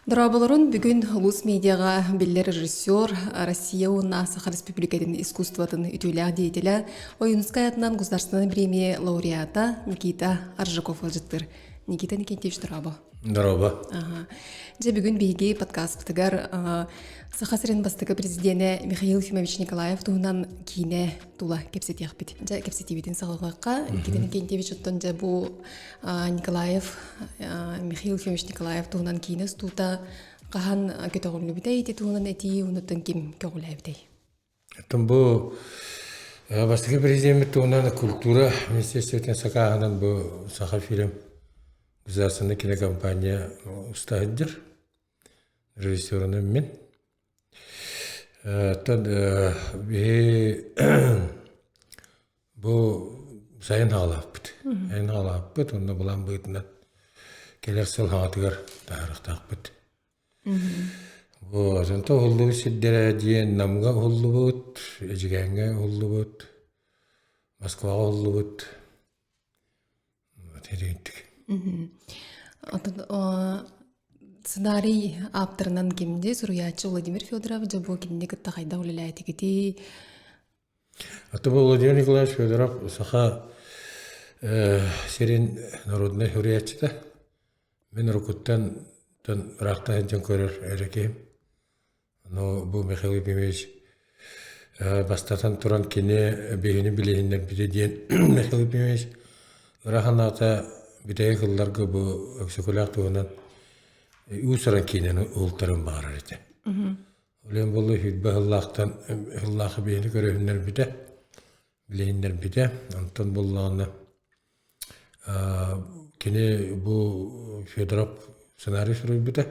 Дорооболорун бүгүн Улус медиаҕа биллэр режиссер, Россия уонна Саха Республикатын искусствотын үтүөлээх деятелэ, Ойуунускай атынан Государственнай премия лауреата Никита Аржаков ыалдьыттыыр. Никита Никитич, дорообо. Дорообо. Дьэ бүгүн биһиги подкастпытыгар Саха сирин бастакы президенэ Михаил Ефимович Николаев туһунан киинэ тула кэпсэтиэхпит. Дьэ кэпсэтиибитин саҕалыахха. Никита Никитич оттон дьэ бу Николаев Михаил Ефимович Николаев туһунан киинэ устуута хаһан көтөҕүллүбүтэй ити туһунан этии онуттан ким көҕүлээбитэй? Оттон бу бастакы президеммит туһунан культура министерствотын сакааһынан бу Сахафильм государственная кинокомпания уста сылдьар. Режиссерунан мин. Оттон биһи бу сайын хаалааппыт. Сайын хаалааппыт уонна былаан быһыытынан кэлэр сыл хаҥатыгар таһаарыахтаахпыт. Бу онто уһуллубут сирдэрэ диэн Намҥа уһуллубут, Эдьигээҥҥэ уһуллубут, Москваҕа уһуллубут. Тэрийдик. Оттон сценарий ааптарынан кимди суруйааччы Владимир Федоров дьэ бу кинини кытта хайдах үлэлээтигитий? Аты бу Владимир Николаевич Федоров саха сирин народнай суруйааччыта. Мин уруккуттан ыраахтан сылдьан көрөр эрэ киһим. Но бу Михаил Ефимович бастатан туран кини биһини билиһиннэрбитэ диэн Михаил Ефимович ырахан аата бүтэһик ылларга бу Өксөкүлээх туһунан уус-уран киинэни уһултарын баҕарар этэ. Олен буолла сүүрбэ сыллаахтан сыллаахы биһини көрөһүннэрбитэ, билиһиннэрбитэ. Онтон буоллаҕына кини бу Федоров сценарий суруйбута.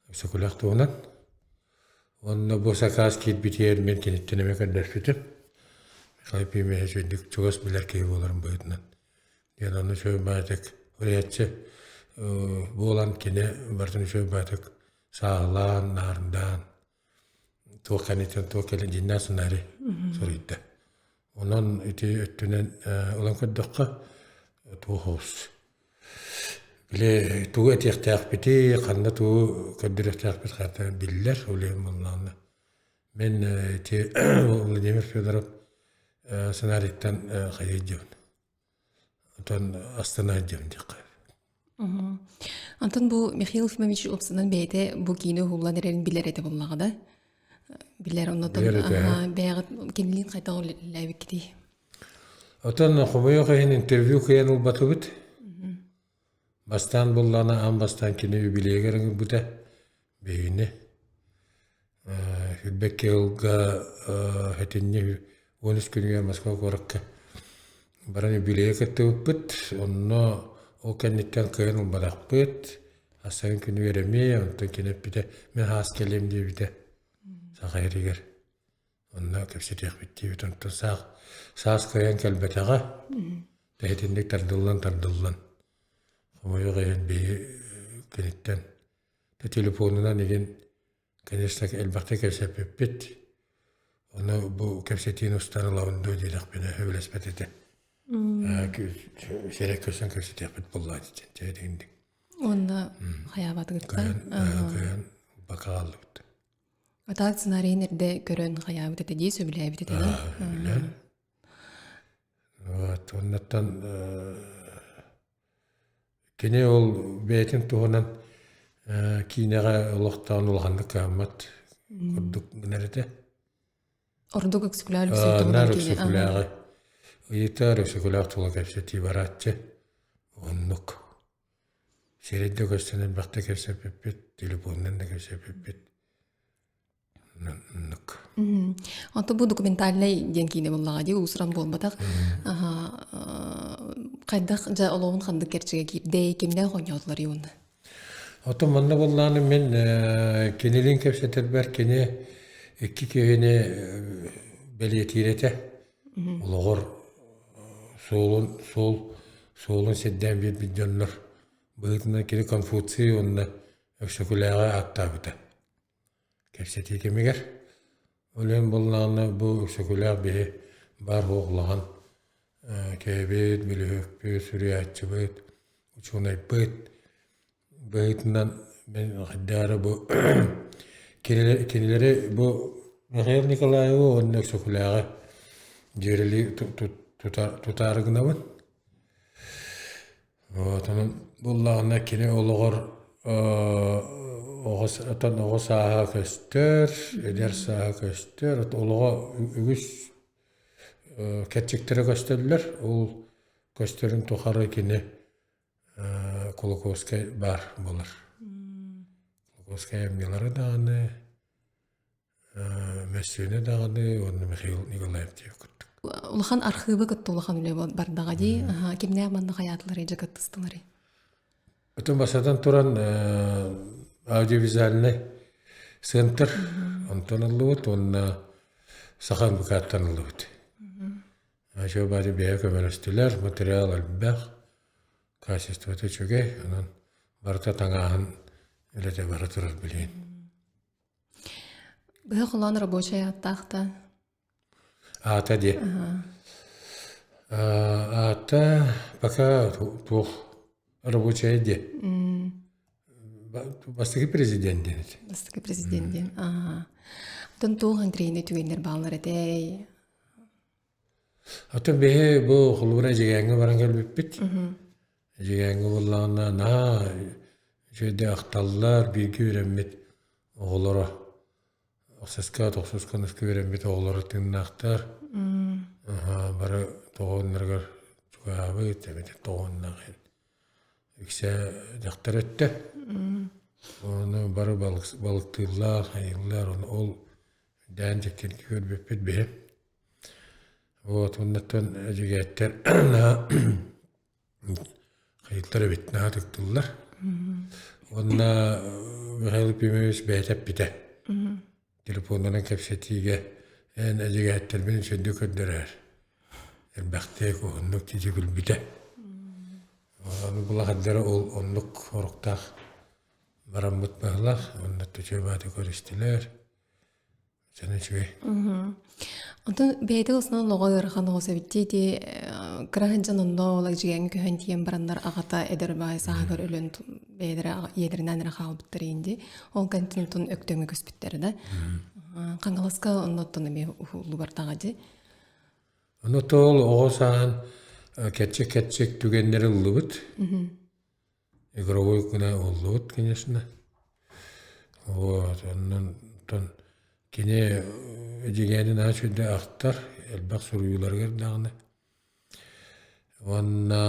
Өксөкүлээх туһунан. Уонна бу сакаас киирбитигэр мин киниттэн эмиэ көрдөспүтүм. Михаил Ефимович үрдүк чугас билэр киһи буоларын быһыытынан. Диэн онно үчүгэй баҕайытык уруйааччы буолан кини барытын үчүгэй баҕайытык сааһылаан, наардаан туох кэнниттэн туох кэлин дьиннээх сценарий суруйда. Онон ити өттүнэн ылан көрдөххө туох оҕус. Били тугу этиэхтээхпитий, ханна тугу көрдөрүөхтээхпит хата биллэр, ол иһин буоллаҕына. Мин ити Владимир Федоров сценарийтан хайыы дьон. Онтон астына сылдьабын диэххэ. Антон бу Михаил Ефимович уопсанан бэйэтэ бу киинэ уһуллан эрэрин билэр этэ буоллаҕа да? Билэр оннотон Билэр этэ. бэйэҕит кинилиин хайдах үлэлээбиккитий? Оттон хомойуох иһин интервью кыайан ылбатыбыт. Бастаан буллаҕына аан бастаан кини юбилейыгар ыҥырбыта биһигини. Үрбэкки ылга сэтинньи 13 күнүгэр Москва куоракка баран юбилейы кыттыбыппыт. Онно ол кэнниттэн кыайан ылбатахпыт. Ассайын күнүгэр эмиэ, онтон кини эппитэ, мин хаас кэлиэм диэбитэ Саха сиригэр. Онно кэпсэтиэхпит диэбит. Онтон саах, саас кыайан кэлбэтэҕэ. Тэһитинник тардыллан-тардыллан. Хомойуох иһин биһи киниттэн телефонунан игин конечно элбэхтик кэпсэппиппит. Ону бу кэпсэтиини устан ылабын дуо диэтэхпинэ сөбүлэспэт этэ. Сирэй көрсөн кэпсэтиэхпит буоллаа дии дигиндик. Уонна хайаабатыгытта? Кыайан бакааллыбыт. Атаак сценарийын эрдэ көрөн хайаабыт этэ дии сөбүлээбит этэ да? Билэн. Вот, оннуттан Кини ол бэйэтин туһунан киинэҕэ олохтоон улаханнык кыһаммат курдук гынар этэ. Ордук Өксөкүлээх Өлөксөй туһунан Наар киинэ. Өксөкүлээҕи ыйытар, Өксөкүлээх тула кэпсэтии барааччы. Оннук. Сирэй да көрсөн элбэхтэ кэпсэппиппит, телефонунан да кэпсэппиппит. Оннук. Онто бу документальнай диэн киинэ буоллаҕа дии уусуран буолбатах. Хайдах дьэ олоҕун ханнык кэрчигэ киирдэй, кимнээх оонньоотулар уонна? Оттон манна буоллаҕына мин кинилиин кэпсэтэрбэр кини икки киһини бэлиэтиир этэ. Олоҕор суолун суол суолун сирдээн биэрбит дьоннор быһыытынан кини Конфуций уонна Өксөкүлээҕи ааттаабыта. Кэпсэтии кэмигэр ол иһин буоллаҕына бу Өксөкүлээх биһи баар суох улахан киһибит, бөлүһүөкпүт, суруйааччыбыт, учуонайбыт быһыытынан Мен хайдаары бу кинилэри бу Михаил Николаевы уонна Өксөкүлээҕи дьүөрэлии тутаары гынабын. Вот онон буллаҕына кини олоҕор оҕо оттон оҕо сааһа көстөр, эдэр сааһа көстөр, олоҕо үгүс кэрчиктэрэ көстөллөр. Ол көстөрүн тухары кини Кулаковскай баар буолар. Кулаковскай айымньылара даҕаны, мөссүөнэ даҕаны уонна Михаил Николаев диэн курдук. Улахан архыыбы кытта улахан үлэ бардаҕа дии. Кимнээх манна хайаатылар дьэ кыттыстылар? Отон бастатан туран аудиовизуальнай центр онтон ыллыбыт уонна Саха НВК-ттан ыллыбыт. Ача бары бэйэ көмөлөстүлэр, материал элбэх, качествота үчүгэй, онон барыта таҥааһын үлэтэ бара турар билигин. Быһа холоон рабочай ааттаах да? Аата диэ. Аата пока туох рабочая диэ. Бастакы президент диэн этэ. Бастакы президент диэн. Оттон туох интриэни түгэннэр бааллар этэй? Оттон биһи бу холобура Эдьигээҥҥэ баран кэлбиппит. Эдьигээҥҥэ буоллаҕына наһаа үчүгэйдик ахталлар, бииргэ үөрэммит оҕолоро. Ахсыска, тохсуска, онуска үөрэммит оҕолоро тыыннаахтар. Бары тоҕонноргор чугаһаабыт, эбэтэр тоҕонноох үксэ дьахтар өттө. Ону бары балыктыыллар, хайыыллар, ону ол дээн дьэккиргэ көрбүппүт биһи. Вот оннуттан эдьигээттэр наһаа хайыттар эбит, наһаа тыктыллар. Уонна Михаил Ефимович бэйэтэ эппитэ. Телефонунан кэпсэтиигэ эн эдьигээттэрбин үчүгэйдик көрдөрөөр. Элбэхтик, уһуннук тиийэ күлбүтэ. Ону булахардара ол оннук хоруктаах бараммыт быһылах, онно төчө бааты көрүстүлэр. Сен үчүгэй. Онтон бэйэтэ ылсынан оҕо ыарахан оҕус эбит дии ити кыра сылдьан онно ол эдьигээҥҥэ көһөн тиийэн бараннар аҕата эдэр баай сааһыгар өлөн бэйэлэрэ ийэлэринээн эрэ хаалбыттар инди ол кэнниттэн оттон өктөҥҥө көспүттэр да Хаҥаласка онно оттон эмиэ уһуллубартаҕа дии. Ону тоол оҕо сааһын кэрчик-кэрчик түгэннэри ыллыбыт. Игровой гына уһуллубут, конечно. Вот, онон оттон кини Эдьигээнин аһа сүрдэ ахтар, элбэх суруйууларыгар даҕаны. Уонна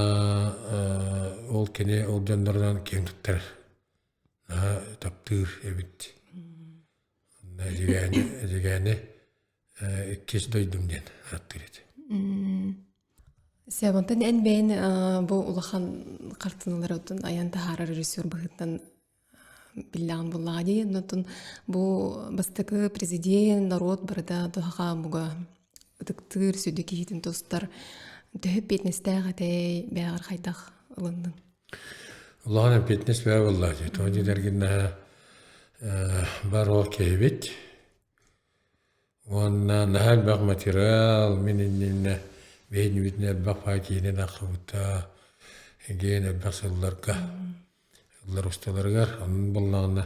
ол кини ол дьоннорунан киэн туттар, наһаа таптыыр эбит. Онно Эдьигээни, Эдьигээни иккис дойдум диэн ааттыыр этэ. Сиабантан эн бэйэн бу улахан хартыыналары оттон айан таһаарар режиссер быһыытынан биллэҕин буллаҕа дии. Онтон бу бастакы президент норуот барыта туһаха буга ытыктыыр сүдү киһитин тустар төһө эппиэтинэстээх этэй бэйэҕэр хайдах ылынныҥ? Улахан эппиэтинэс бэйэ буолла дии. Тоҕо диэтэргин бар ол киһибит Уонна наһаа элбэх материал, мин иннинэ биһинибитин элбэх паа киинэн аахсыбыта, эҥин элбэх сылларга сыллар усталарыгар онон буоллаҕына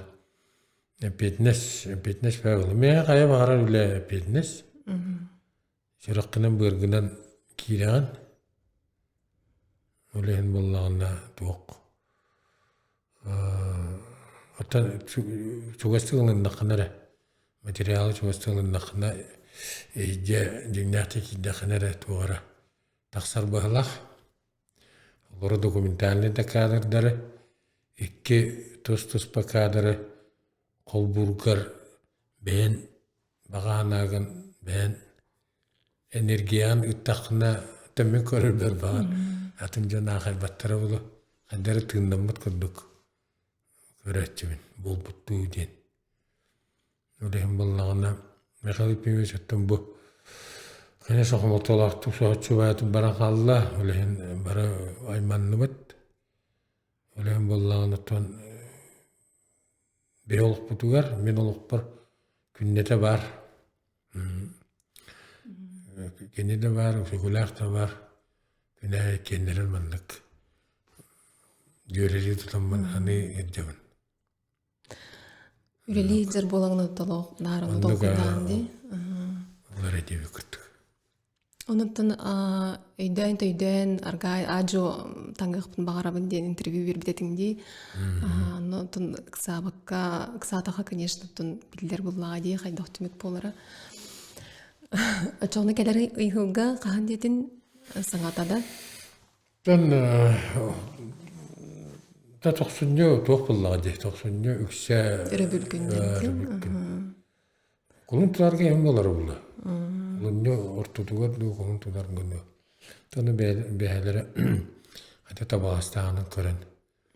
эппиэтинэс, эппиэтинэс баа буолла. Миэхэ хайа баҕарар үлэ эппиэтинэс. Сүрэххинэн быаргынан киирэҕин. Ол иһин буоллаҕына туох Оттон чугастык ылыннаххына эрэ, материалы чугастык ылыннаххына, иһирдьэ дьиҥнээхтик киирдэххинэ эрэ туох эрэ тахсар быһыылаах. Олору документальнай да кадрдары, икки тус-туспа кадры холбуургар бэйэн баҕа санааҕын бэйэн энергияҕын ыыттаххына төммүн көрөрбөр баҕар атын дьон аахайбаттара буолуо хайдах эрэ тыыннаммыт курдук көрөөччүбүн буолбуттуу диэн ол иһин буоллаҕына Михаил Ефимович оттон бу конечно хомолтолоохтук соһуччу баайытын баран хаалла ол иһин бары айманныбыт ол иһин буоллаҕына оттон биһи олохпутугар мин олохпор күннэтэ баар Кини да баар, Өксөкүлээх да баар, күнэ иккиэннэрин маннык дьүөрэлии тутаммын саныы сылдьабын. Үлэлии сылдьар буолаҥын толох наар ону толкуйдаан дии. Олор этиби кыттык. Онуттан өйдөөн-төйдөөн аргаай аадьуо таҥыахпын баҕарабын диэн интервью биэрбит этиҥ дии. Онтон ыксаабакка, ыксаатахха, конечно, оттон биллэр буллаҕа дии хайдах түмүк буолара. Оччоҕуна кэлэр ыйыһылга хаһан диэтин саҥата да? Оттон да тохсунньу туох буоллаҕа дии, тохсунньу үксэ Өрөбүл күн диэн. Кулун тутарга эм буолар була. Олунньу ортотугар дуу кулун тутарга дуу. Тону бэйэлэрэ хата табаҕастааҕынан көрөн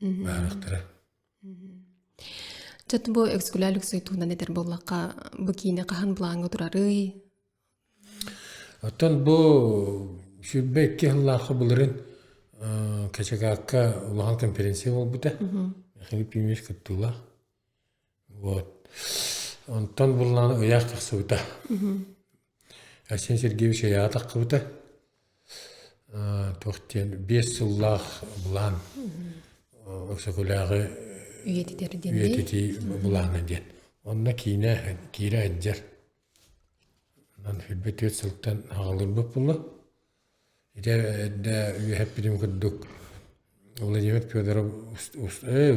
баарахтара. Чат бу экскуля Люксой туһунан этэр буоллахха, бу киинэ хаһан былааҥҥа турарый? Оттон бу 22 сыллаахха былырын Качагаакка улахан конференция буолбута. Михаил Ефимович кыттыылаах. Вот. Онтон буллаан ыйаах тахсыбыта. Арсен Сергеевич ыйааҕа таххыбыта. Туох диэн 5 сыллаах былаан Өксөкүлээҕи үйэтитэр диэн үйэтитии былаана диэн. Онно киинэ киирэ сылдьар. Онон 24 сылтан аҕалырбыт буолла. Ити эрдэ үөһэппитим курдук Владимир Федоров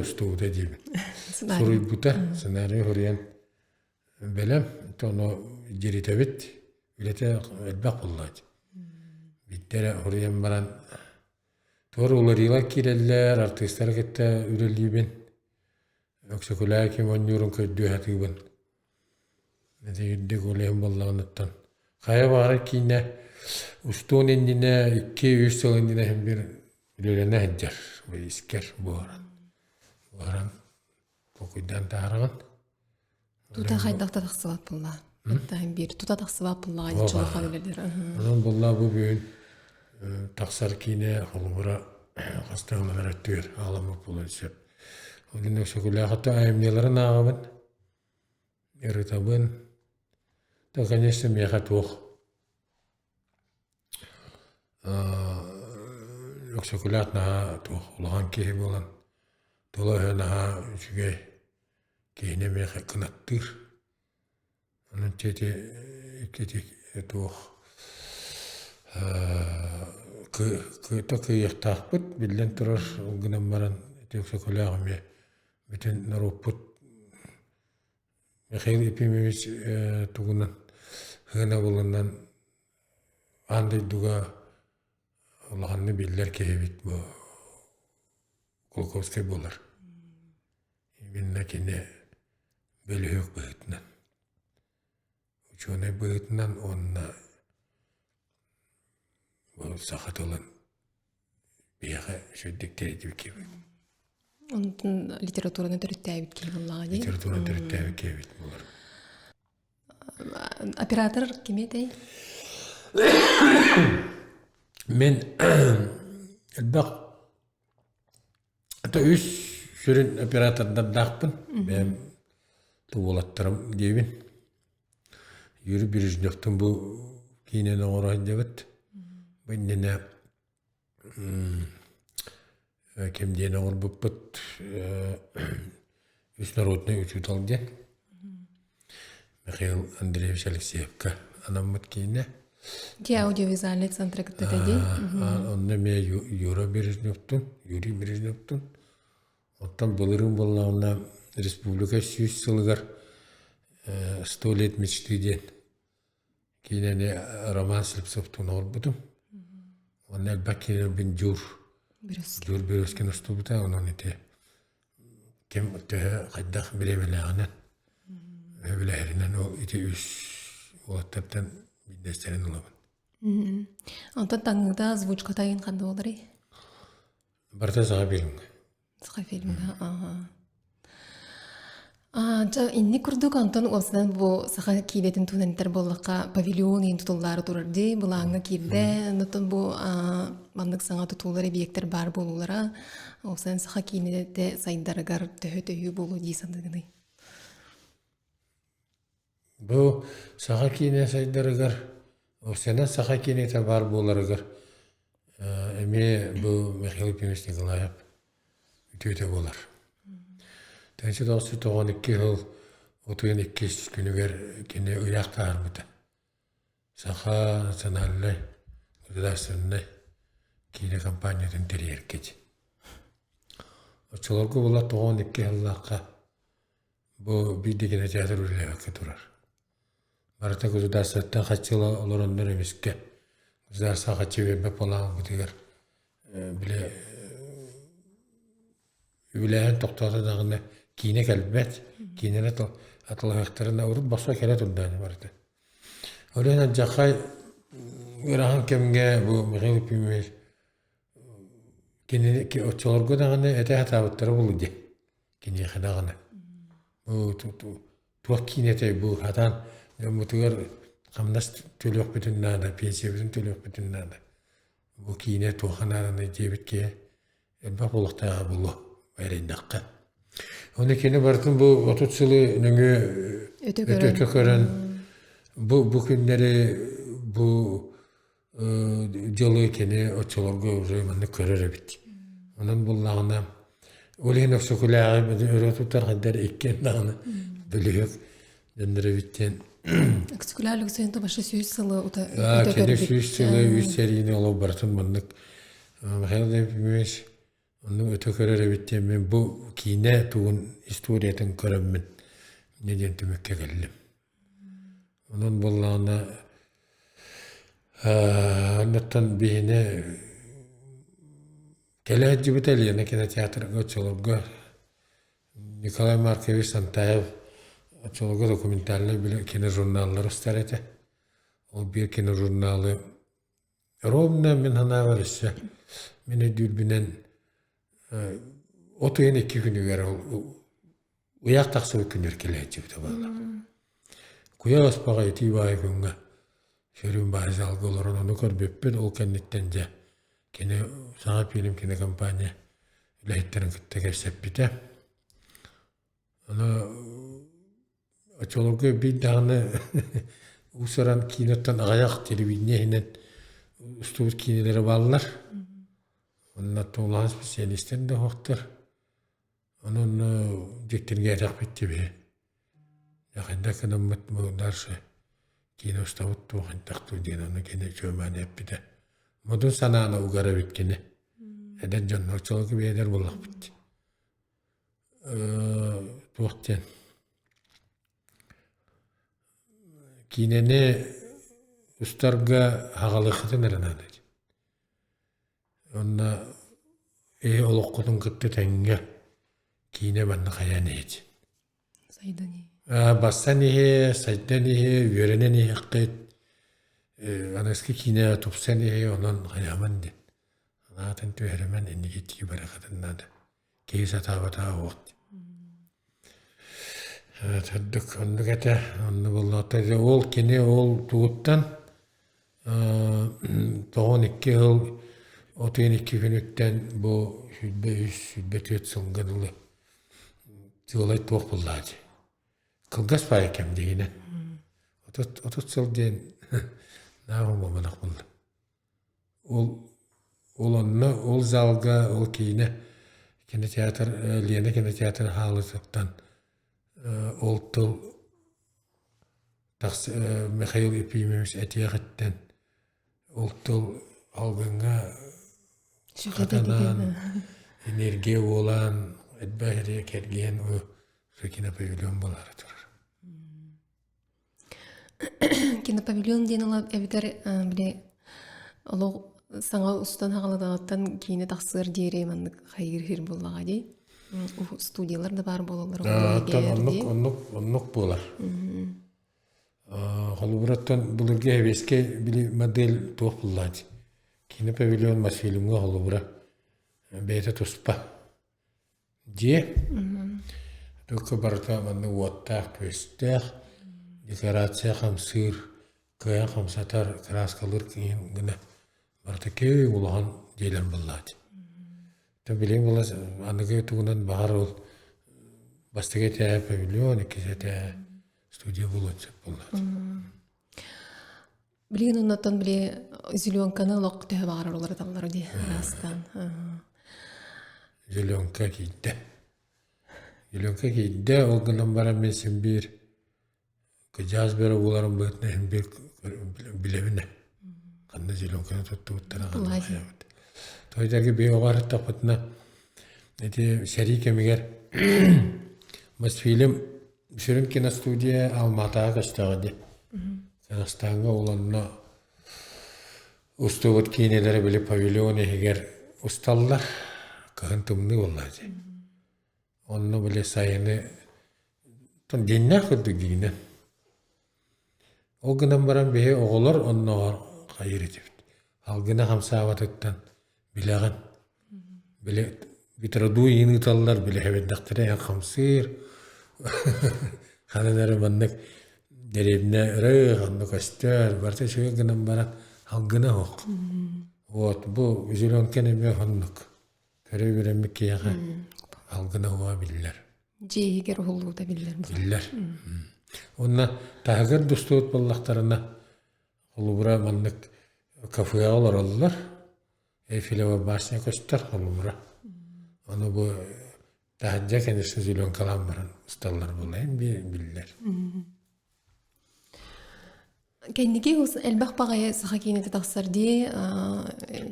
устубута диибин. Суруйбута, сценарий суруйан бэлэм. Ону дьиритэбит. Үлэтэ элбэх буоллааччы. Биирдэ эрэ суруйан баран туора уларыйыылар киирэллэр, артыыстары кытта үлэлиибин. Өксөкүлээх ким оонньуурун көрдүү сатыыбын. Итигирдик ол иһин буоллаҕыныттан хайа баҕарар киинэ устуон иннинэ 2-3 сыл иннинэ иһин биир үлэлэнэ сылдьар искэр буһаран буһаран толкуйдаан таһараҕын. Тута хайдах да тахсыбат буолла. Оттон биир тута тахсыбат буоллаҕа чулахан үлэлэр. Онон буолла бу бүгүн тахсар киинэ холобура хастаҕына өттүгэр ааламмыт буолуон сөп. Ол иһин Өксөкүлээх айымньыларын ааҕабын. Ырытабын. Да, конечно, миэхэ туох Өксөкүлээх наһаа туох улахан киһи буолан тыла-өһө наһаа үчүгэй киһини миэхэ кынаттыыр. Онон ити ити туох кыайта кыайыахтаахпыт биллэн турар ол гынан баран ити Өксөкүлээх эмиэ бүтүн норуоппут Михаил Ефимович тугунан сыанабылынан аан дойдуга улаханнык биллэр киһибит бу Кулаковскай буолар. Именно кини бөлүһүөк быһыытынан, учуонай быһыытынан уонна бу саха тылын биһиэхэ үчүгэйдик тиэрдибит киһибит. Онтон литератураны төрүттээбит киһи буоллаҕа дии. Литератураны төрүттээбит киһибит буолар. Оператор ким этэй? Мен элбэх это үс сүрүн оператордардаахпын. Бэйэм уолаттарым диэбин. Юрий Бережневтын бу киинэни оҥоро сылдьабыт. Бу иннинэ ким диэн оҥорбуппут үс народный учуутал диэн Михаил Андреевич Алексеевка анаммыт киинэ. Ити аудиовизуальный центр кытта дии. Онно эмиэ Юра Бережневтун, Юрий Бережневтун. Оттон былырыын буоллаҕына республика 100 сылыгар «Сто лет мечты» диэн киинэни Роман Слепцовтуун оҥорбутум. Онно элбэх киинэлэрбин Дьуур Дьуур Березкин устубута. Онон ити ким төһө хайдах бириэмэлээҕинэн өбүлэһэринэн ол ити үс уолаттартан биирдэстэрин ылабын. Онтон таҥыыта озвучката иһин ханна буоларый? Барыта саха фильмҥэ. Саха фильмҥэ, ааһа. Дьэ, инник курдук онтон уолсанан бу саха киинэтин туһунан этэр буоллахха, павильон иһин тутуллаары турар дии, былааҥҥа киирдэ. Онтон бу маннык саҥа тутуулар, эбийиэктэр баар буолуулара, уопсайынан саха киинэтэ сайдарыгар төһө төһүү буолуо дии саныыгыный? Бу саха киинэ сайдарыгар, уопсайынан саха киинэтэ баар буоларыгар эмиэ бу Михаил Ефимович Николаев үтүөтэ буолар. 1992 сыл отуйан иккис күнүгэр кини ыйаах таһаарбыта. Саха национальнай государственнай киинэ компаниятын тэрийэргит. Оччолорго була 92 сыллаахха бу биир да кинотеатр үлэлээбэккэ турар. Барыта государствоттан хаччыла олороннор эмискэ государство хаччы биэрбэт буолаабытыгар били үбүлээһин тохтоото даҕаны киинэ кэлбэт, киинэни атылаһыахтарына урут босхо кэлэ турдаҕына барыта. Ол иһин алдьархай ыарахан кэмҥэ бу Михаил Ефимович кинини оччолорго даҕаны этэ сатаабыттара буолуо дии киниэхэ даҕаны. Бу туох киинэтэй бу сатаан дьоммутугар хамнас төлүөхпүтүн наада, пенсиябытын төлүөхпүтүн наада. Бу киинэ туохха нааданый диэбит киһи элбэх буолуохтааҕа буолуо эрэйдэххэ. Ону кини барытын бу 30 сылы нөҥүө өтө көрөн бу бу күннэри бу дьылы кини оччолорго уже маннык көрөр эбит. Онон буллаҕына ол иһин Өксөкүлээҕи өрө тутар хайдар иккиэн даҕаны бөлүһүөк дьоннор эбит диэн. Өксөкүлээх Алексей башы сүүс сылы ута Кини сүүс сылы үс сэриини олох барытын маннык Михаил Ефимович оннук өтө көрөр эбит диэн мин бу киинэ тугун историятын көрөммүн не диэн түмүккэ кэллим. Онон буоллаҕына оннуттан биһини кэлэ сылдьыбыта Лена кинотеатрга оччолорго Николай Маркович Сантаев оччолорго документальнай киножурналлар устар этэ. Ол биир киножурналы Ровно мин санаабар өссө мин өйдүүрбүнэн от ыйын икки күнүгэр ыйаах тахсыбыт күнүгэр кэлээччибитэ буолла. Куйа оспоҕо итии баайы күҥҥэ сүрүн баай залга олорон ону көрбүппүт ол кэнниттэн дьэ кини саҥа фильм кинокомпания үлэһиттэрин кытта кэпсэппитэ. Ону Оччолорго биир даҕаны уус-уран киинэттэн аҕыйах телевидение иһинэн устубут киинэлэрэ бааллар. Онно улахан специалистэр да суохтар. Онон дьиктиргээтэхпит дии Хайдах гынаммыт бу дальше киинэ устабыт дуу хайдах дуу диэн ону кини чуомаан эппитэ. Модун санааны угар эбит кини. Эдэр дьон оччолорго биэдэр буоллахпыт. Туох диэн киинэни устарга аҕалыаххытын эрэ наада дии. Уонна эһи олоххутун кытта тэҥҥэ киинэ манна хайаан иһит. Сайдан иһи. Бассан иһи, сайдан иһи, үөрэнэн иһиэххит. Аныгыскы киинэ тупсан иһи, онон хайааман диэн. Анаатын түһэримэн инники тии барыаххытын наада. Киһи сатаабатаҕа уот. Төрдүк оннук этэ. Онно буоллаҕа ол кини ол тугуттан 92 сыл 32 күнүттэн бу 23 24 сылга дылы сыалай туох буоллаҕа дии. Кылгас баайы кэм дигинэн. 30 сыл диэн нааҕы буолбатах буолла. Ол ол онно ол залга ол киинэ кинотеатр Лена кинотеатр хаалытыттан ол тыл Михаил Ефимович этиэҕиттэн ол тыл алгыҥҥа хатанан энергия буолан элбэх эрэ кэргиэн кинопавильон буолаары турар. Кинопавильон диэн ыла эбэтэр били олох саҥа устан хаҕаладаҕыттан киинэ тахсыар диэри маннык хайыыр иһир буоллаҕа дии. Студиялар да баар буолаллар оннук оннук оннук буолар. Холобураттан былыргы сэбиэскэй били модель туох буоллаа дии. Кинопавильон Мосфильмҥа холобура бэйэтэ туспа. Дьиэ Только барыта маннык уоттаах-күөстээх, декорация хамсыыр, кыайан хамсатар, кырааскалыыр киһин гына барыта киэҥ улахан дьиэлэр буоллаҕа дии. Билигин буолла аныгы тугунан баҕар ол бастакы этээһэ павильон, иккис этээһэ студия буолуон сөп буоллаҕа дии. Билигин оннуттан били зеленканы олох төһө баҕарар уларыталлар дии араастаан. Зеленка киирдэ. Зеленка киирдэ, ол гынан баран мин син биир кыдьаас бөрө буоларым быһыытынан иһин биир билэбин ээ. Ханна зеленканы туттубуттара ханна хайабыт. Тойдарга биһи оҕо арыттахпытына ити сэрии кэмигэр Мосфильм сүрүн киностудия Алматаҕа көстөҕө дии. Казахстаҥҥа ол онно устубут киинэлэрэ били павильон иһигэр усталлар. Кыһын тымныы буолла дии. Онно били сайыны дьиҥнээх курдук дьиҥинэн. Ол гынан баран биһи оҕолор оннооҕор хайыыр этибит. Алгына хамсаабатыттан билэҕин. Били ветродуй иин ыыталлар, били хэбэрдэхтэрэ эн хамсыыр. Ханан эрэ маннык дэриэбинэ ырыых, онно көстөр, барыта үчүгэй гынан баран алгына суох. Вот бу зеленкэн эмиэ оннук. Көрө үөрэммит киһиэхэ алгына уоҕа биллэр. Дьиэ иһигэр уһуллуута биллэр. Биллэр. Уонна таһыгар дустубут буоллахтарына, холобура маннык кафеҕа олороллор, Эйфелева башня көстөр холобура. Ону бу таһырдьа, конечно, зеленкалаан баран усталлар буолайын биллэр. Кэнники элбэх баҕайы саха киинэтэ тахсар дии,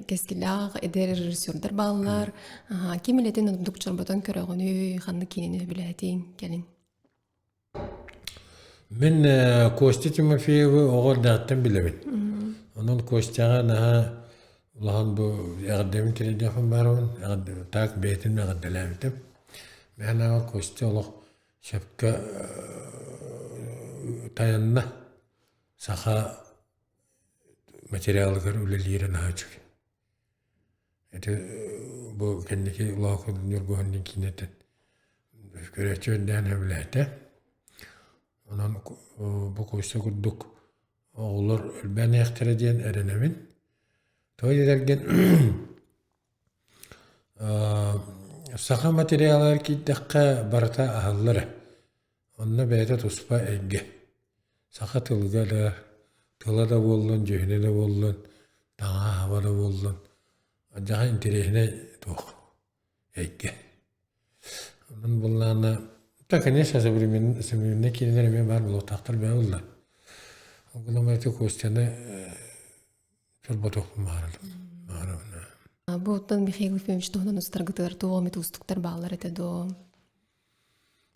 кэскиллээх эдэр режиссердар бааллар. Ким илэтин ордук чорботон көрөҕүнүй, ханнык киинэни сөбүлээтиҥ, кэлин? Мин Костя Тимофеевы оҕо эрдэҕиттэн билэбин. Онон Костяҕа наһаа улахан бу эҕэрдэбин тириэрдиэхпин баарабын. Так бэйэтин эҕэрдэлээбитим. Мин аҕа Костя олох сөпкө тайанна. Саха материалыгар үлэлиирэ наһаа үчүгэй. Ити бу кэнники Лоокун Ньургуһун киинэтин көрөөччү үрдээн сөбүлээтэ. Онон бу Костя курдук оҕолор элбээн иһиэхтэрэ диэн эрэнэбин. Тоҕо диэтэргин саха материалыгар киирдэххэ барыта аһыллар ээ. Онно бэйэтэ туспа эйгэ. Саха тылга да, тыла да буоллун, дьүһүнэ да буоллун, таҥаһа-саба да буоллун, алдьархай интэриэһинэй туох эйгэ. Онон буоллаҕына, да, конечно, современный, современный киинэлэр эмиэ баар буолуохтаахтар бэйэ буолла. Ол гынан баран ити Костяны чорботуохпун баҕарабын. Баҕарабын. Бу оттон Михаил Ефимович туһунан устаргытыгар туох эмит уустуктар бааллар этэ дуо?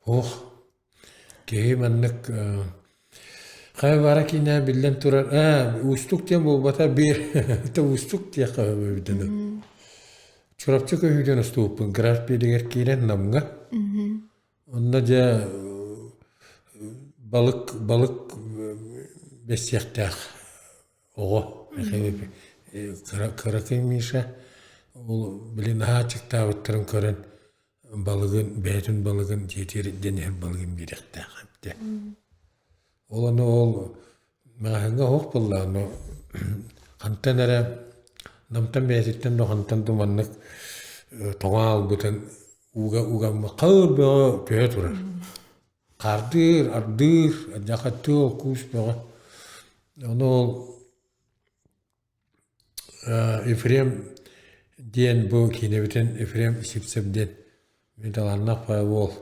Ох, киһи маннык хайа баара киинэ биллэн турар ээ уустук диэн буолбата биир это уустук диэххэ эбитэ Чурапчы көһүүтүн устубуппун граф биэригэр киирэн Намҥа онно дьэ балык балык бэссиэхтээх оҕо кыракый Миша ол били наһаа аччыктаабыттарын көрөн балыгын бэйэтин балыгын дьиэтигэр илдьэн иһэр балыгын биэриэхтээх эбитэ. Ол ону ол маҕаһыыҥҥа оһох буолла ону хантан эрэ намтан бэйэтиттэн да хантан да маннык тоҥо аалбытын ууга угаммыт хаар бөҕө түһэ турар. Хаардыыр, ардыыр, алдьархайдыы ол куус бөҕө. Ону ол Ефрем диэн бу киинэбитин Ефрем Сивцев диэн мин талааннаах уол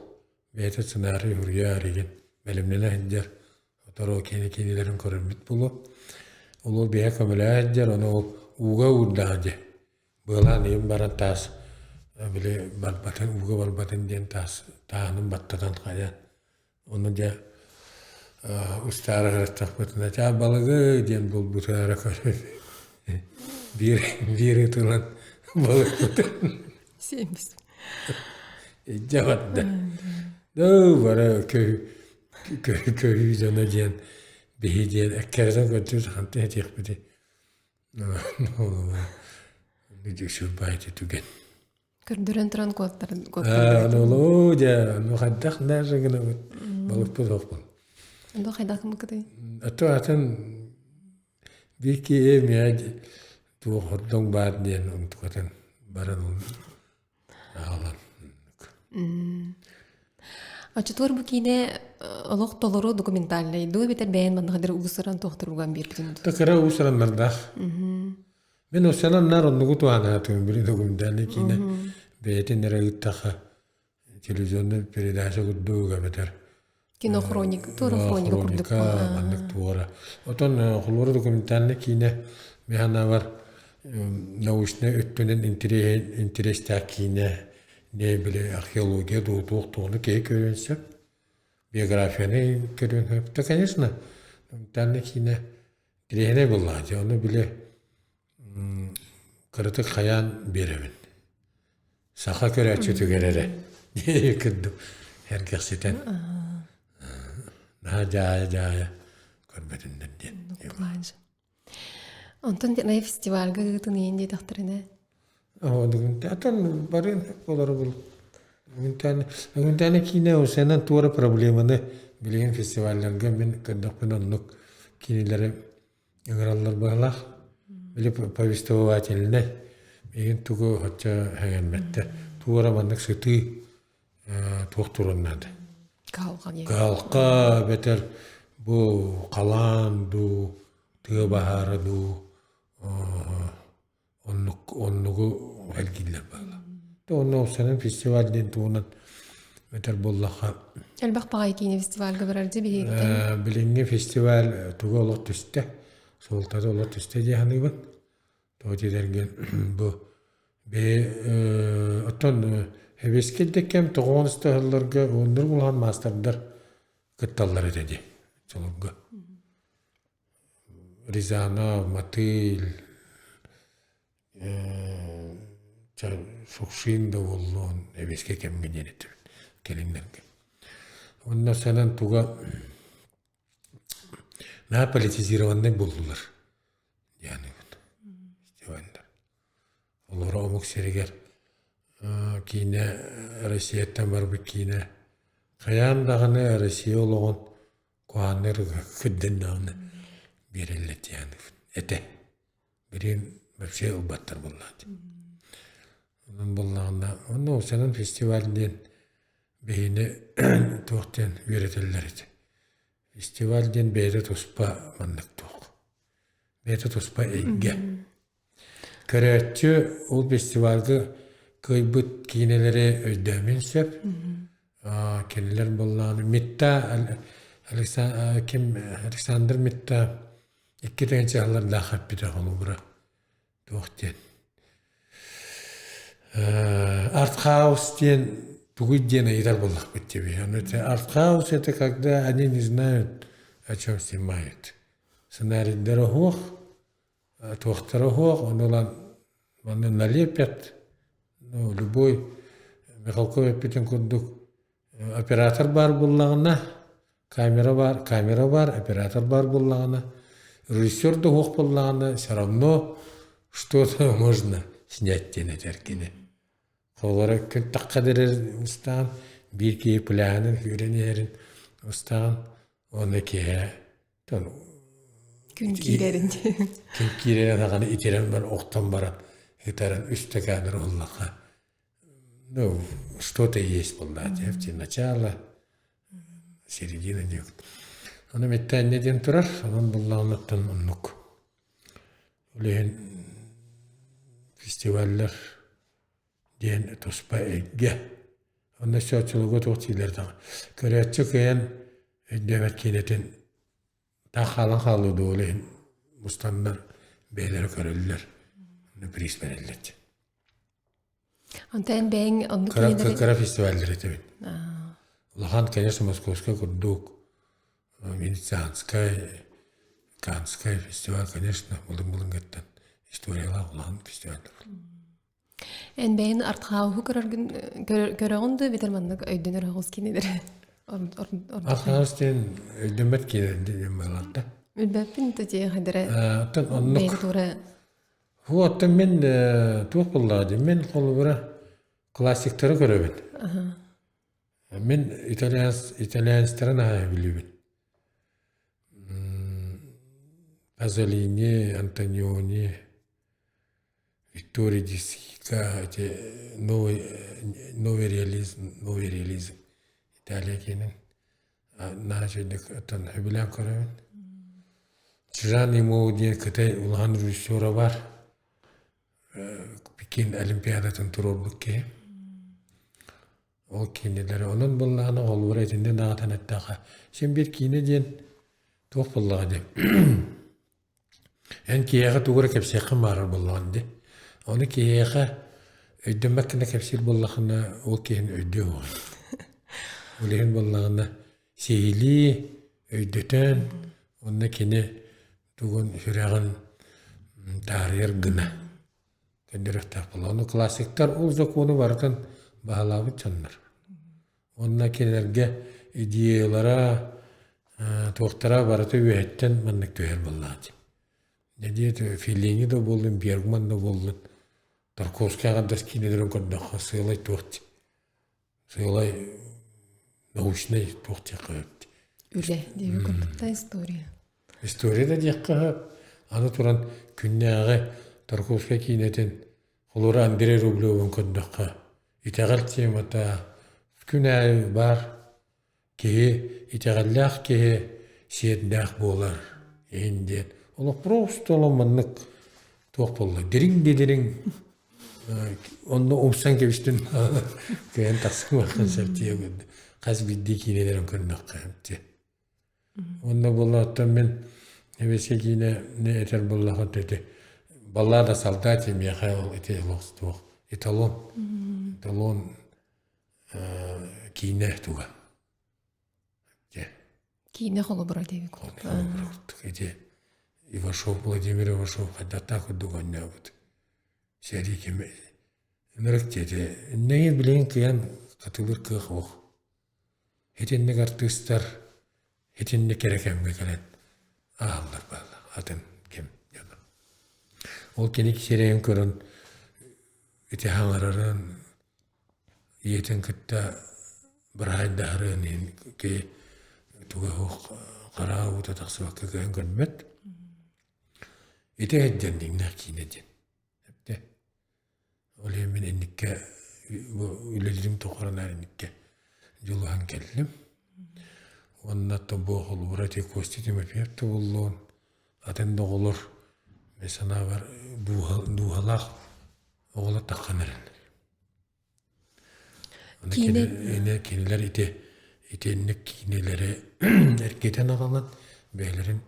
бэйэтэ сценарий суруйар игин бэлэмнэнэ сылдьар сотору киинэ киинэлэрин көрөрбүт буолуо. Ол уол биһиэхэ көмөлөһө сылдьар ону ол ууга уурдаҕа дии быалаан ыйан баран таас били барбатын ууга барбатын диэн таас тааһынан баттатан хайа Ону дьэ устаары сырыттахпытына чаа балыгы диэн булбутаара көрөн биир биир ытынан балыкпытын Сиэмис. илдьэ барда. Доо бара көһүү дьоно диэн биһи диэн эккэрэтэн көрдүүр хантан этиэхпитий Сүрбаайты түгэн. Көрдөрөн туран куоттарын Олоо дьэ, ну хайдах даже гынабыт балыкпыт суохпун. Ондо хайдах гыммыккытый? А атын биир киһи эмиэ туох хордоҥ баар диэн онтукатын баран аҕалан. Оччотугар бу киинэ олох толору документальный дуу эбэтэр бэйэн манныхадыр уусуран туохтуруган биэрбитин дуу? Кыра уусураннардаах. Мин осянан наар оннугу туһанаатым били документальный киинэ бэйэтин эрэ ыыттаха. Телевизионный передача курдук эбэтэр Кинохроника, туора хроника курдук. Хроника маннык туора. Отон холуора документальный киинэ механавар научнай өттүнэн интэриэстээх киинэ не били археология дуу туох туону киһи көрүөн сөп. Биографияны көрүөн сөп. Да, конечно, документальный киинэ интэриэһинэй буоллаҕа дии. Ону били кыратык хайаан биэрэбин. Саха көрөөччүтүгэр эрэ курдук эргэхситэн наһаа дьаайа-дьаайа көрбөтүннэр диэн. Онтон най фестивальга ыытын иин диэтэхтэринэ. Атын бары олору бул. Бүгүнтээни киинэ усенан туора проблеманы билигин фестивалларга мин көрдөхпүн оннук кинилэри ыҥыраллар быһалаах. Били повествовательнай миигин тугу оччо хэҥэрмэттэр. Туора маннык сытыы туох туран наада. Кыһалҕа эбэтэр бу халаан дуу, тыа баһаара дуу оннук оннугу эргиллэр буолла. Онно уопсайынан фестиваль диэн туһунан этэр буоллахха Элбэх баҕайы киинэ фестивальга барар дии биһигиттэн. Билиҥҥи фестиваль тугу олох түстэ, суолтата олох түстэ дии саныыбын. Тоҕо диэтэргин бу бэйэ оттон эбиэскэ да кэм тоҕоонуста ыһылларга уоннур улахан маастардар кытталлар этэ дии солорго. Рязанов, Мотыль, Шукшин да буоллун эбиэскэ кэмҥэ диэн этибит кэлиннэргэ. Онно санан туга наһаа политизированнай буоллулар дианыгыт фестивальдар. Олоро омук сиригэр киинэ Россияттан барбыт киинэ хайаан даҕаны Россия олоҕун куһааннар кырдын даҕаны биэрэллэр диэн этэ. Билигин вообще ылбаттар буоллаҕа дии. Онон буоллаҕына, онно уопсайынан фестиваль диэн биһини туох диэн үөрэтэллэр этэ. Фестиваль диэн бэйэтэ туспа маннык туох. Бэйэтэ туспа эйгэ. Көрөөччү ол фестивальга кыайбыт киинэлэри өйдөөмүн сөп. Кинилэр буоллаҕына Митта ким Александр Митта икки тыһыынча сыллардаах эппитэ холобура туох диэн артхаус диэн тугуй диэн ыйытар буоллахпыт дии. Ону артхаус это когда они не знают, о чем снимают. Сценарийдара суох, туохтара суох, ону ылан манна налепят, ну, любой Михалков эппитин курдук оператор баар буоллаҕына, камера баар, камера баар, оператор баар буоллаҕына, режиссер да суох буоллаҕына, все равно что-то можно снять диэн этэр кини. Холоро күн тахха дэрэр устаан, биир киһи пляһынан күүрэн иһэрин устаан, уонна киэһэ Күн киирэрин. Күн киирэрин аҕаны итирэн бар охтон баран ытарын үстэ каадыр уһуллахха ну что-то есть буоллаа дии начало середина диэбит ону миттээннэ диэн турар онон буллаҕыныттан оннук ол иһин фестиваллар диэн туспа эйгэ онно чочулуга туох дииллэр даҕаны көрөөччү кыайан өйдөөбөт киинэтин таах хаалан хаалыа дуо ол иһин мустаннар бэйэлэрэ көрөллөр приз бэрэллэр Онтон эн бэйэҥ оннук кыра кыра фестиваллар этэбин улахан конечно московскай курдук венецианскай каннскай фестиваль конечно былын-былынгаттан историялаах улахан фестиваллар. Эн бэйэн артхауһу көрөргүн көрөҕүн да битэр маннык өйдөнөр оҕус кинилэр Артхаус диэн өйдөммөт киинэ диэн баалар да. Билбэппин да дии хайдара Оттон оннук Ху оттон мин туох буоллаҕа дии мин холобура классиктары көрөбүн. Мин итальянецтары наһаа билибин. Пазолини, Антониони, Виктория Дисика, эти новый, новый реализм, новый реализм Италия киинин наһаа үчүгэйдик оттон сөбүлээн көрөбүн. Чжан Имоу диэн кытай улахан режиссера бар. Пекин Олимпиадатын туруорбут киһи. Ол киинэлэри онон буоллаҕына холобура итиннэ даҕатан эттэххэ, син биир киинэ диэн туох буоллаҕа диэн эн киһиэхэ тугу эрэ кэпсиэххин баҕарар буоллаҕын дии. Ону киһиэхэ өйдөммөт гына кэпсиир буоллаххына, ол киһини өйдүө суоҕа. Ол иһин буоллаҕына сиһилии өйдөтөн, уонна кини тугун сүрэҕин таарыйар гына көрдөрүөхтээх буолла. Ону классиктар ол сокуону барытын баһылаабыт дьоннор. Уонна кинилэргэ идеялара, туохтара барыта үөһэттэн маннык түһэр буоллаҕа дии. Дьэ Феллини да буоллун, Бергман да буоллун, Тарковскай аҥардас киинэлэрин көрдөххө сыалай туох дии. Сыалай научнай туох диэххэ сөп дии. Үлэ диэби курдук история. История да диэххэ сөп. Аны туран күннээҕи Тарковскай киинэтин холобура Андрей Рублевын көрдөххө итэҕэл темата күн аайы баар киһи итэҕэллээх киһи сиэрдээх буолар иһин диэн олох просто маннык туох буолла дириҥ да дириҥ онно умсан кэбистим кыайан тахсыбаккын сөп хас биирдии киинэлэрин көрдөххө дии Уонна буоллаҕыттан мин эбэсэ киинэ этэр буоллахха ити баллада солдате миэхэ ол ити туох эталон эталон киинэ туга Киинэ холобура диэбит курдук. Ити Ивашов Владимир Ивашов хайдахтаах курдук оонньообут. Сэрии кэмэ ынырык диэти. Иннэги билигин кыайан хатылыыр кыах суох. Итинник артыыстар итинник эрэ кэмҥэ кэлэн ааһаллар бааллар атын кэм дьоно. Ол кини сирэйин көрөн ити хаҥарарын ийэтин кытта быраһайдаһарын иһин киһи туга суох хараҕа уута тахсыбакка кыайан көрбөт. Ити сылдьан дьиҥнээх киинэ диэн. Эптэ. Ол иһин мин инниккэ бу үлэлиирим тухары наар инниккэ дьулуһан кэллим. Уонна тобуо холобура ити Костя Тимофеев тобуллуон, атын да оҕолор мин санаабар дууһалаах оҕолор таххан эрэллэр. Аны кинилэр ити итинник киинэлэри эргитэн аҕалан бэйэлэрин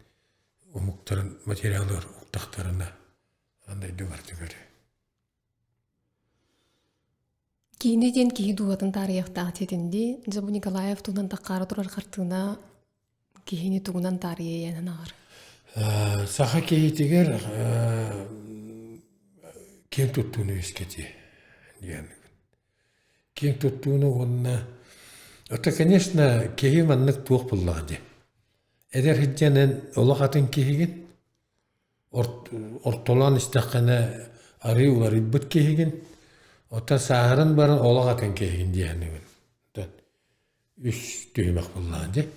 омуктарын материалыгар уктахтарына андай барыта көрө. Киинэ диэн киһи дууһатын таарыйыахтаах диэтин дии. Дьэ бу Николаев туһунан таххаара турар хартыына киһини тугунан таарыйыан аҕар. Саха киһитигэр киэн туттууну үөскэтиэ диэн. Киэн туттууну уонна это, конечно, киһи маннык туох буллаҕа дии. Эдэр сылдьан олох атын киһигин, ортолоон истэххинэ арыы уларыйбыт киһигин, оттон сааһыран баран олох атын киһигин диэһэнигин. Үс түһүмэх буоллаҕа дии.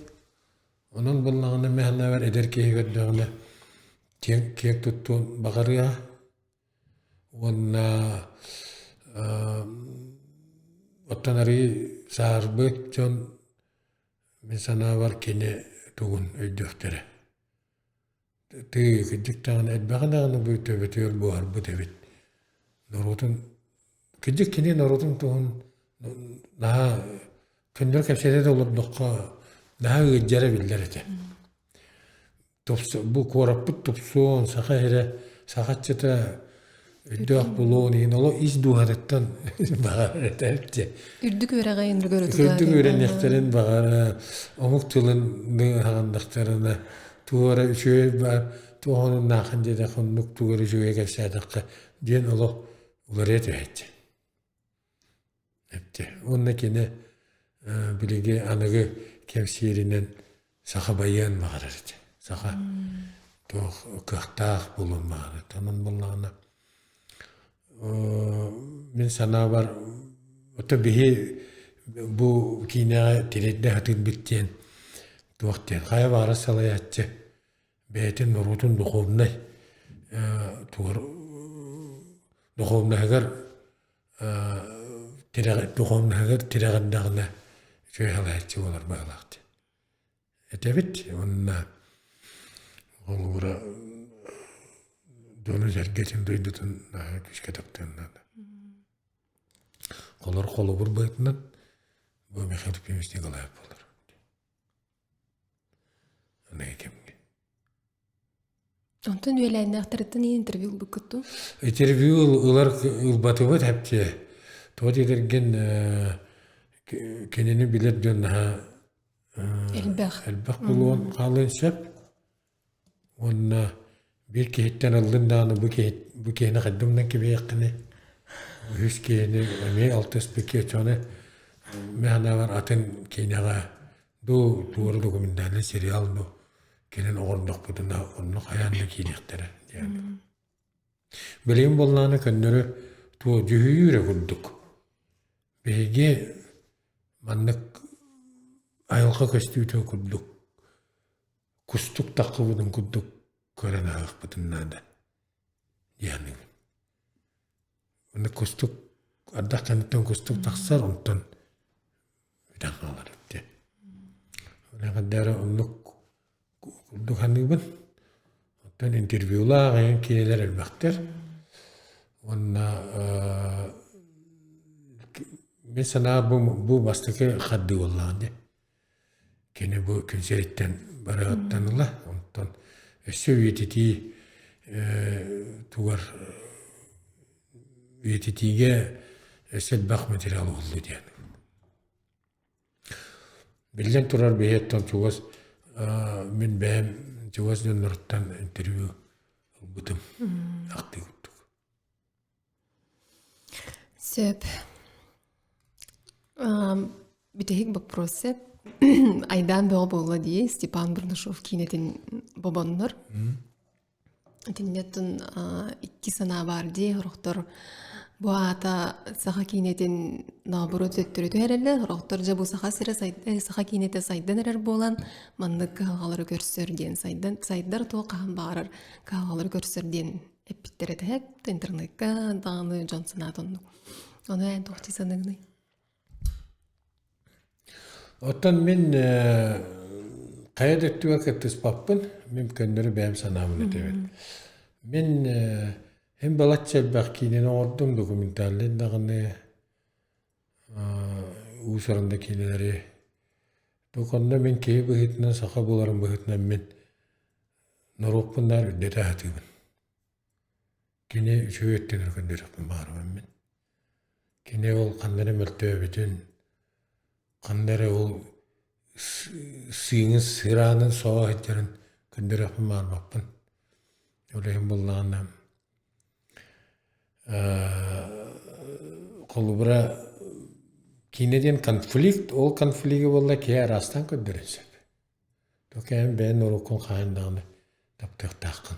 Онон буоллаҕына мин санаабар эдэр киһи көрдөҕүнэ киэҥ киэҥ туттуон баҕарыа уонна оттон арыы сааһырбыт дьон мин санаабар кини тугун өйдүөхтэрэ. Тыы кырдьык даҕаны элбэҕи даҕаны бу төбөтүгэр буоһарбыт эбит. Норуотун кырдьык кини норуотун туһун наһаа көннөрү кэпсэтэ да олордоххо наһаа ыалдьара биллэр этэ. Бу куораппыт тупсуон, саха сирэ, саха ыччата өйдөөх булуон иһин олох ис дууһатыттан баҕарар этэ дьэ. Үрдүк үөрэҕи Үрдүк үөрэниэхтэрин баҕара, омук тылын аҕыннахтарына туох эрэ үчүгэй баар, туох онуннааххын диэтэххэ оннук тугу эрэ үчүгэйи кэпсээтэххэ диэн олох уларыйа түһээччи. Эптэ. Уонна кини билиги аныгы кэпсииринэн саха байыан баҕарар этэ. Саха туох кыахтаах буолуон баҕарар. Онон буоллаҕына мин санаабар ото биһи бу киинэҕэ тириэрдэ сатыырбыт диэн туох диэн хайа баҕарар салайааччы бэйэтин норуотун духовнай тугар духовнаһыгар духовнаһыгар тирэҕирдэҕинэ үчүгэй салайааччы буолар быһыылаах диэн этэбит уонна холобура дьону-сэргэтин дойдутун наһаа күүскэ таптыан наада. Холор холобур быһыытынан. Бу Михаил Ефимович Николаев буолар. Аныгы кэмҥэ. Онтон үөлээннээхтэриттэн интервью ылбыккыт дуу? Интервью ылар ылбатыбыт хэпче. Тоҕо диэтэргин кинини билэр дьон наһаа элбэх элбэх буолуон хаалыан сөп. Уонна биир киһиттэн ыллын даҕаны бу киһи бу киһини хайдах гынан кэбиһиэххиний? Үһүс киһини эмиэ алтыспыт киһи оччоҕуна мин санаабар атын киинэҕэ дуу туора документальнай сериал дуу кэлин оҥордохпутуна онно хайаан да киириэхтэрэ диэн. Билигин буоллаҕына көннөрү туох дьүһүйүү эрэ курдук. Биһиги маннык айылҕа көстүүтэ курдук кустук таххыбытын курдук көрөн аһыахпытын наада диэхнигин. Онно кустук ардах кэнниттэн кустук тахсар, онтон бүтэн хаалар эбит. Ол оннук курдук саныыбын. Оттон интервьюлаах эҥин киинэлэр элбэхтэр. Уонна мин санаа бу, бу бастакы хардыы буоллаҕа дии. Кини бу күн сириттэн барыаҕыттан ыла, онтон өссө үйэтитии тугар үйэтитиигэ өссө элбэх материал уһуллу диэн. Биллэн турар, биһиэттэн чугас мин бэйэм чугас дьонноруттан интервью ылбытым ахтыы курдук. Сөп. Бүтэһик боппуруос сөп. Айдаан бөҕө буолла дии Степан Бурнашов киинэтин бобоннор. Итиннеттэн икки санаа баар дии. Сорохтор бу аата саха киинэтин наоборот төттөрү түһэрэллэр. Сорохтор дьэ бу саха сирэ саха киинэтэ сайдан эрэр буолан маннык кыһалҕалары көрсөр диэн сайдан сайдар туох хаһан баҕарар кыһалҕалары көрсөр диэн эппиттэрэ тэһэп интернекка даҕаны дьон санаата оннук. Ону эн туох дии саныыгыный? Оттон мин хайа да өттүгэр кыттыспаппын, мин көннөрү бэйэм санаабын этэбин. Мин һин балачча элбэх киинэни оҥордум, документальнай даҕаны, уус-уран да киинэлэри. Онно мин киһи быһыытынан, саха буоларым быһыытынан мин норуоппун наар үрдэтэ сатыыбын. Кини үчүгэй өттүгэр көрдөрүөхпүн баҕарабын мин. Кини ол ханна эрэ мөлтөөбүтүн, ханна эрэ ол сыыҥын сыраанын соҕо сылдьарын көрдөрүөхпүн баҕарбаппын. Ол иһин буоллаҕына холобура киинэ диэн конфликт, ол конфлигы буолла киһи араастаан көрдөрүөн сөп. Токээн бэйэн норуоккун хаһан даҕаны таптыахтааххын,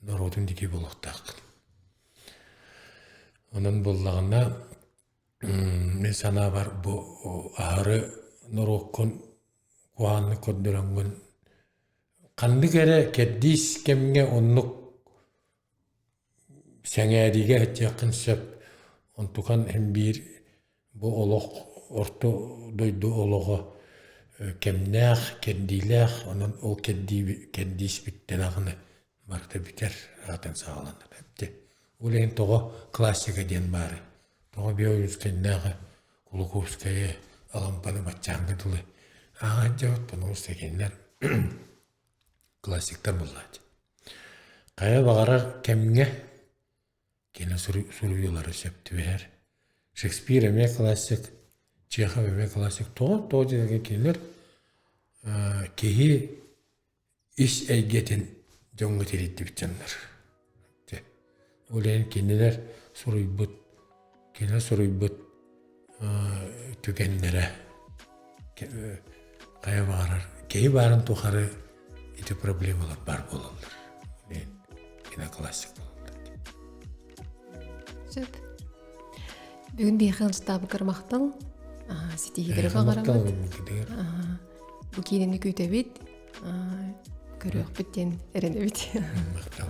норуотун диэки буолуохтааххын. Онон буоллаҕына, мин санаабар бу аһары норуоккун куһаҕаннык көрдөрөҥҥүн ханнык эрэ кэрдиис кэмҥэ оннук сэҥээриигэ сылдьыаххын сөп. Онтукан иһин биир бу олох орто дойду олоҕо кэмнээх, кэрдиилээх, онон ол кэрдии кэрдиис бүттэ даҕаны барыта бүтэр, аатын саҕаланар эбит. Ол иһин тоҕо классика диэн баарый? Тоҕо Био-Юнскайдааҕы Кулаковскайы, Алампаны баччааҥҥа дылы ааҕан дьабыт, потому что кинилэр классиктар буоллааччы. Хайа баҕарар кэмҥэ кини суруйуулара сөп түбэһэр. Шекспир эмиэ классик, Чехов эмиэ классик. Тоҕо тоҕо диэтэххэ кинилэр киһи ис эйгэтин дьоҥҥо тириэрдибит дьоннор. Ол иһин кинилэр суруйбут, кинилэр суруйбут түгэннэрэ хайа баҕарар киһи баарын тухары ити проблемалар баар буолаллар. Киноклассик буолаллар. Сөп. Бүгүн биһиэхэ ыалдьыттаабыккар махтал. Ситиһиилэри баҕарабыт. Бу киинэни күүтэбит. Көрүөхпүт диэн эрэнэбит. Махтал.